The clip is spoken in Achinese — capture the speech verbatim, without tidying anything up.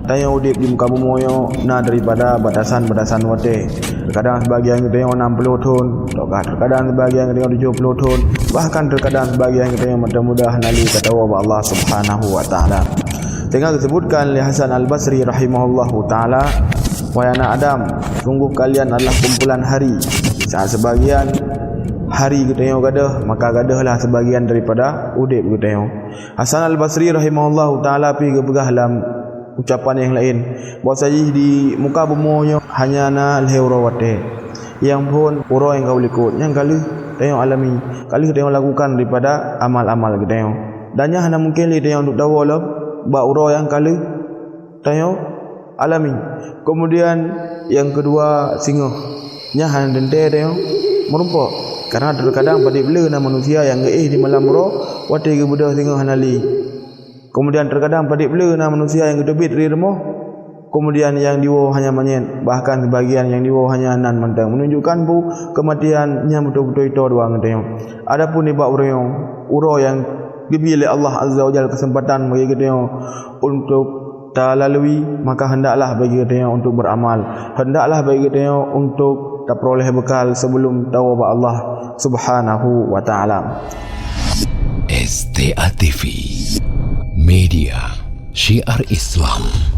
Tanyoe udeb di muka bumoe nyoe na daripada batasan-batasan watée. Terkadang sebagian geutanyoe enam puluh thon, terkadang sebagian geutanyoe tujuh puluh thon, bahkan terkadang sebagian geutanyoe mantong muda hana lé ka tawoe bak Allah Subhanahu wa Taala. Teungoh geusebutkan lé Hasan Al-Basri rahimahullahu taala, "Wahai anak Adam, sungguh kalian adalah kumpulan hari. Saat sebagian hari geutanyoe gadôh, maka gadôhlah sebagian daripada udeb geutanyoe." Hasan Al-Basri rahimahullahu taala pih geupeugah lam ucapan nyang laén, bahwasajih di muka bumoe nyoe hanya na lhée uroe watée. Nyang phon uroe nyang ka likot, nyang ka lheueh tanyoe alami, ka lheueh tanyoe lakukan daripada amal-amal geutanyoe. Dan nyan hana mungken lé tanyoe untuk tawoe lom bak uroe nyang ka lheueh tanyoe alami. Kemudian nyang keudua singoh, nyan hana teuntée tanyoe meurumpok. Karena terkadang padeb le na manusia nyang geuéh di malam uroe watée geubeudôh singoh hana lé. Kemudian terkadang padeb le na manusia nyang geuteubiet di rumoh, kemudian nyang diwoe hanya manyét, bahkan sebagian nyang diwoe hanya nan mantong, menunjukkan bahwa kematian nyan beutôi-beutôi toe dua ngon tanyoe. Adapun nibak uroe, uroe nyang geubri lé Allah Azza wa Jalla kesempatan bagi geutanyoe untuk talalui, maka hendaklah bagi geutanyoe untuk beramal, hendaklah bagi geutanyoe untuk taperoleh bekal sebelum tawoe bak Allah Subhanahu wa Taala. S T A T V, media syiar Islam.